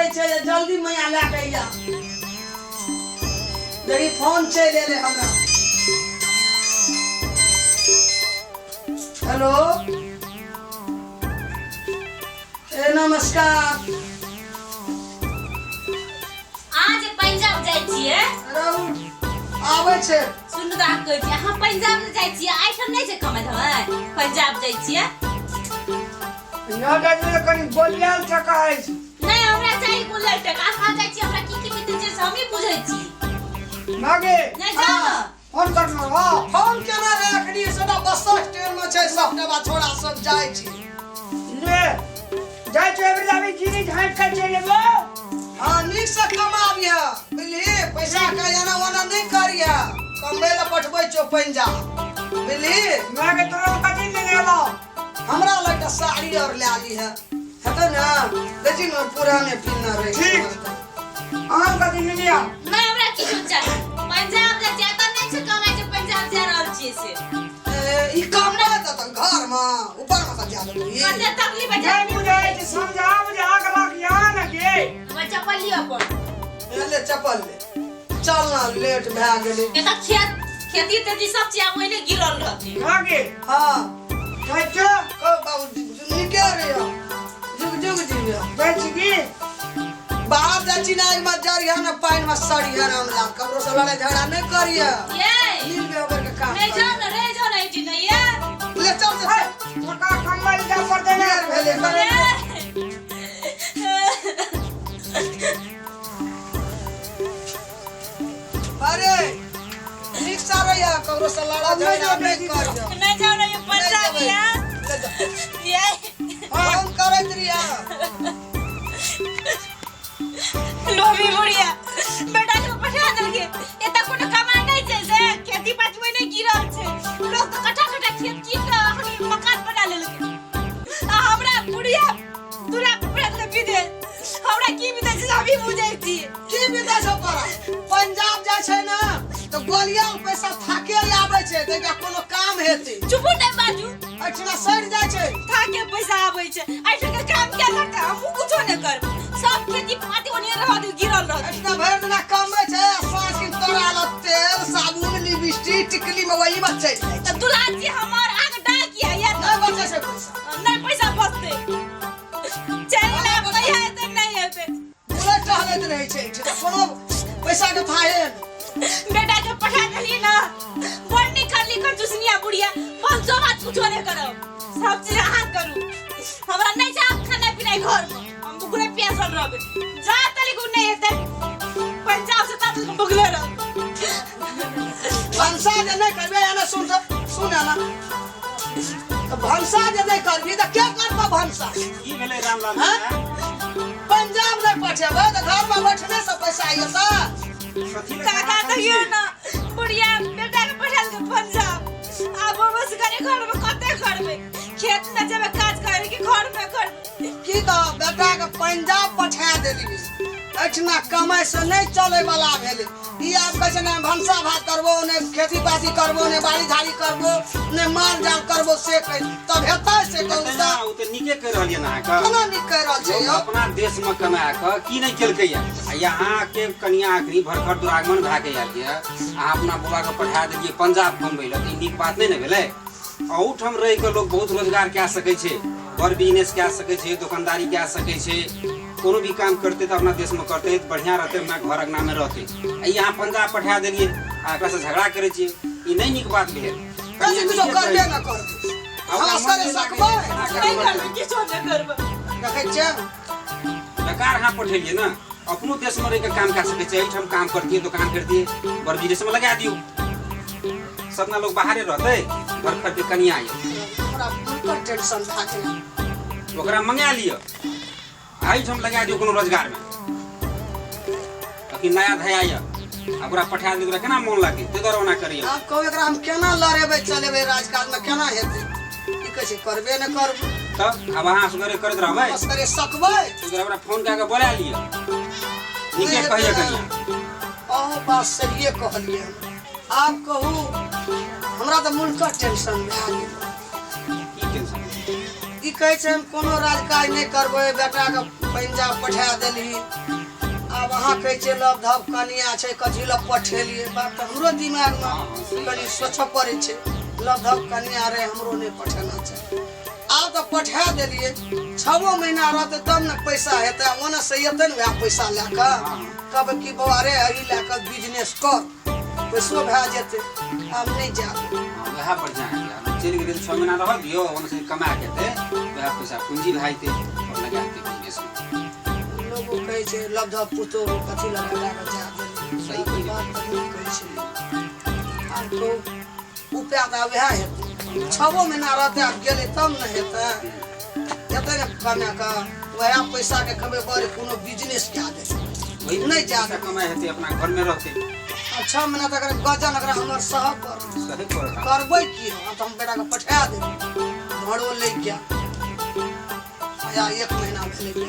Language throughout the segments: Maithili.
करै छै जे जल्दी मैया लए कऽ अइया। देखी फोन चलि एलै हमरा। हेलो, ए नमस्कार। अहाँ जे पंजाब जाइ छियै, रहू, आबै छै। सुनू तऽ, अहाँ कहै छियै अहाँ पंजाब जे जाइ छियै, एहिठाम नहि छै कमाइ धमाइ, पंजाब जाइ छियै? न जाइ छियै तऽ कनि गोलियाल टका अछि। नहि, हमरा चाही गुल्लर टका। अहाँ जाइ छियै, हमरा की की बीतै छै से हमही बुझै छी। न गे। नहि जाउ ने। फोन करना हँ। फोन केना रहै अखनी, सबटा बस स्टैंड मे छै, सबटा छोड़ा सब जाइ छै। ले जाइ छियै, एबरी आबी चीनी झाँटि कऽ चलि एबो। हाँ, नीक से कमाबिह, बुझलिही? पैसा के एना ओना नहि करिह। कमबै लए पठबै छौ पंजाब, बुझलिही? माय के, तोरा कथी लेने एलौ? हमरा लग एकटा साड़ी और लए लीह, हेतै ने? देखी ने, पुराने पिन्हने रहै। ठीक। अहाँ कथी लेने आ? नहि, हमरा किछो चाही। पंजाब जाइ छियै, एतऽ नहि छै कमाइ छै, पंजाब जा रहल छियै से। ए, ई काम नहि हेतै तऽ घरमे ऊपर मे सजा देबही। कते तकलीफ होइ छै। नहि बुझै छै, समझा बुझा के राखिया ने गे। हमर चप्पल लिअ अपन। ए, ले चप्पल ले, चल ना, लेट भए गेलै। एतऽ खेत खेती तेती सब चीज आब ओहिने गिरल रहतै। ना गे। हाँ। जाइ छियौ। ओ बाबू, नीके रहियो, जुग जुग जीवियो। जाइ छी की? बाहर जाइ छी ना, एहिमे जरिहे ने, पानिमे सड़िहे। रामलाल, ककरो से लड़ाइ झगड़ा नहि करिहे। ये मिल व्यवहार के काम। नहि जाउ ने, रहि जाउ ने एहिठाम ये। ले चल से। है, टका कमबै लए जाय पड़तै ने। भेलै। ये। अरे, नीक से रहिहे, ककरो से लड़ा झगड़ा नहि करिहे। नहि जाउ ने, ये पंजाब ये। ले जा। ये। फोन करैत रहिहे। लोभी बुढ़िया बेटा के पठा देलकै। एतऽ कोनो कमाइ नहि छै से खेती पाती ओहिने गिरल छै। लोक तऽ कट्ठा कट्ठा खेत कीन कऽ अखनी मकान बना लेलकै आ हमरा बुढ़िया दूरा पठा देलकै विदेश। हमरा की बीतै छै से हमही बुझै छी। की बीतै छौ तोरा? पंजाब जाइ छै ने तऽ गोलिया पैसा थाके आबै छै, तऽ एकरा कोनो काम हेतै? चुपू, नहि बाजू। एहिठिना सड़ि जाइ छै। थाके पैसा आबै छै, एहिठाम के काम क्या करतै? हमहूँ कुछो नहि करबै, सब खेती पाती ओनिये रहऽ दियौ, गिरल रहतै। एहिठिना भरि दिना कमबै छै आ साँझ के तोरा लग तेल, साबुन, लिपस्टिक, टिकली में वही में चलि जाइ छै। तऽ दुल्हा जी हमर आग डाक या या। नहि बचै छै पैसा। नहि पैसा बचतै, चलि आब, कहिया हेतै नहि हेतै। बुलै टहलैत रहै छै एहिठिना, कोनो पैसा के थाहे नहि। बेटा के पठा देलियै ने, बड़ नीक करली कंजूसनिया बुढ़िया। भनसो भात कुछो नहि करब, सब चीज अहाँ करू। हमरा नहि छै आब खाना पीनाइ घरमे, हम भुखले प्यासल रहबै। जा तलिक उ नहि हेतै पंजाब से ता तक भुखले रहबै। भनसा जे नहि करबै, एना सुन तऽ, सुन एना तऽ, भनसा जे नहि करबी तऽ के करतौ भनसा? की भेलै रामलाल? हाँ? पंजाब नहि पठेबै तऽ घरमे बैठने से पैसा अयतै? कथी लए काका झगड़ा करै देखियौ छियै? ने, बुढ़िया बेटा के पठा देलकै पंजाब। आब हम असगरे घरमे कते करबै? खेत मे जेबै काज करे कि घरमे करबै? की कहब, बेटाके पंजाब पठा देली, एहिठिना कमाइ से नहि चलै वाला भेलै। ई आब कहै छै, नहि भनसा भात करबो, नहि खेती पाती करबो, नहि बाड़ी झाड़ी करबो, नहि माल जाल करबो, से कहि तब हेतै से कहू? हेतै ना, तऽ ओ तऽ नीके कहि रहल यऽ ने अहाँके। केना नीक कहि रहल छै लोक यौ? अपना देश में कमा कऽ की नहि केलकै या? आ यहाँ के कनिया अखनी भरखर दुरागमन भए के आयल यऽ, अहाँ अपना बौआ के पठा देलियै पंजाब कमबै लए, तऽ ई नीक बात नहि ने भेलै? अहूठाम रहि कऽ लोक बहुत रोजगार कए सकै छै, बड़ बिजनेस कए सकै छै, दोकानदारी कए सकै छै। कोनो भी काम करतै तऽ अपना देशमे करतै तऽ बढ़िआँ रहतै, अपना घर अङ्गनामे रहतै। आ ई अहाँ पंजाब पठा देलियै आ एकरासँ झगड़ा करै छियै, ई नहि नीक बात भेल। कथी कनिया किछो नीके करबे कहै न करबै। आ ओकरा हम मन असगरे नहि सकबै? लागै नहि करबै, किछो नहि करबै। देखै छियै। बेकार अहाँ पठेलियै ने। अपनो देशमे रहि कऽ काम कए सकै छै। एहिठाम काम करतियै, दोकान करतियै, बड़ बिजनेसमे लगा दियौ। सतना लोग बाहरे रहतै। घर खरीद कनिया यऽ। हमरा हुनकर टेंशन भए गेल। ओकरा मंगा लिअ, एहिठाम लगा दियौ कोनो रोजगारमे। अखन नया धया यऽ आ ओकरा पठा दियौ, ओकरा केना मोन लागतै? ताहि दुआरे ओना करियौ। आब कहू, एकरा हम केना लड़ेबै, चलेबै, राजकाजमे केना हेतै? की कहै छै, करबे नहि करबै। तब आब अहाँ असगरे करैत रहबै? असगरे सकबै? ओकरा ओकरा फोन कए कऽ बोला लिअ, नीके कहिए कनिया। अहूँ बात सहिए कहलियै हन। आब कहू, हमरा तऽ मुल्कक टेंशन भए गेल। की टेंशन? ई कहै छै, हम कोनो राजकाज नहि करबै, बेटाके पंजाब पठा देलही। आब अहाँ कहै छियै लव धव कनिया छै, कथी लए पठेलियै? बात तऽ हमरो दिमागमे कनि सोचऽ पड़ै छै। लव धव कनिया रहै, हमरो नहि पठेना छै। आब तऽ पठा देलियै, 6 महीना रहतै तब ने पैसा हेतै। ओने से एतै ने वएह पैसा लए कऽ कहबै कि बौआ रे, एहि लए कऽ बिजनेस कर, पैसो भए जेतै। आब नहि जायब। वएह बढ़िआँ हेतै। आब चलि गेलै तऽ 6 महीना रहऽ दियौ, ओने से कमा के एतै, वएह पैसा पूंजी भए जेतै आओर लगा देतै बिजनेसमे। लोगो कहै छै लब्धक पुतोहु कथी लए बेटा के जा देलियै। सही कहलियै। बात तऽ नीक कहै छै। आब कहू उपाय तऽ आब वएह हेतै, 6 महीना रहतै, आब गेलै तब ने हेतै, हेतै ने कमा कऽ वएह पैसाके कहबै बड़ कोनो बिजनेस कए देतै। वही नहि जा पैसा कमाइ हेतै, अपना घरमे रहतै। आब 6 महीना तक गजन एकरा हमर सहऽ पड़त। सही पड़त। करबै की हम? आब तऽ हम बेटाके पठा देबै, घरो लै के आया 1 महीना भेलै,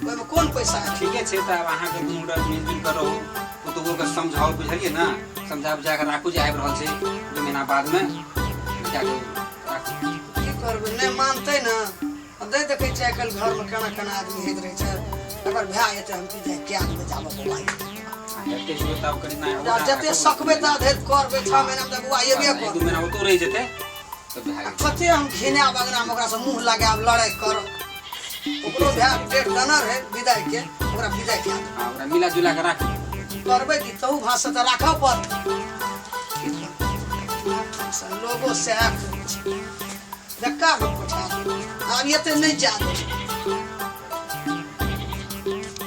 ओहिमे कोन पैसा हेतै? ठीके छै। तऽ आब अहाँके दुनू गोटा मिलजुल कऽ रहू, पुतोहुके समझाउ, बुझलियै ने? समझा बुझा कऽ राखू जे आबि रहल छै 2 महीना बादमे, जाके राखू। की करबै, नहि मानतै ने। आब नहि देखै छियै आइ काल्हि घरमे केना केना आदमी होइत रहै छै। अगर भए जेतै हम की जाय कए देबै, जाबऽ बौआ हेतै से तब कनि ना। जते सकबै ता धरि करबै। 6 महीनामे तऽ बौआ एबे 1-2 करबै। महीना ओतौ रहि जेतै तऽ भए आ गेल। कते हम घिनायब अङ्गनामे ओकरासँ मुँह लगायब, लड़ाइ करब। ओकरो भाय डेढ़ दनर है विदाई के, ओकरा विदाई कए देबै। हँ, ओकरा मिला जुला कऽ राखू। करबै की, तहु भाषा तऽ राखऽ पड़तै। की करबै, लोगो सएह कहै छै, धक्का हम पठा देबै। आब एते नहि जा देबै।